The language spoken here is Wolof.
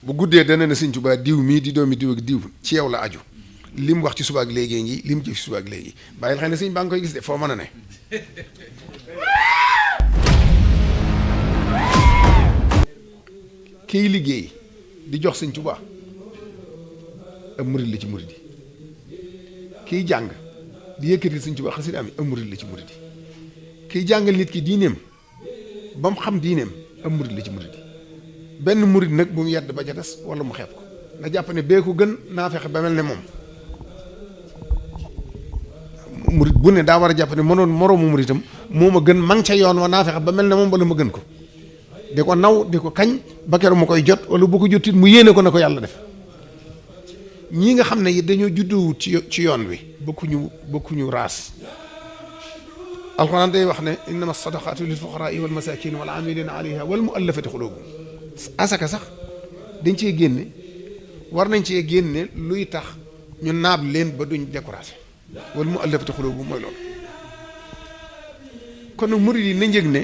bu guddee dana ne Sëñ Tuubaa diw mii di doomi diw ak diw ci yow la aju li mu wax ci suba ak léegi ngi li mu jëf ci suba ak léegi bàyyil xel ne sëñ baa ngi koy gis de foo mën a ne kiy liggéey di jox Sëñ Tuubaa am murid la ci murid yi kiy jàng di yëkkati Sëñ Tuubaa xasida am am murid la ci murid yi kiy jàngal nit ki diineem ba mu xam diineem am murid la ci murid yi benn murid nag bu mu yedd ba ca des wala mu xeeb ko nga jàpp ne bee ko gën naa fexe ba mel ne moom murid bu ne daa war a jàpp ne mënoon moroomu muridam moo ma gën mang ca yoon wa naa fexe ba mel ne moom wala ma gën ko di ko naw di ko kañ ba keroog mu koy jot wala bu ko jotit mu yéene ko na ko yàlla def ñii nga xam ne it dañoo juddoowut ci yoon wi bokkuñu raas alxuraan day wax ne innama sadaqaatu lil fuqaraa wal masaakin wal aamiliina alayha wal muallafati xuluubuhum asaka sax dañ cee génne war nañ cee génne luy tax ñu naab leen ba duñ découragé wal muallafati xuluubuhum mooy loolu kon nag murid yi na njëg ne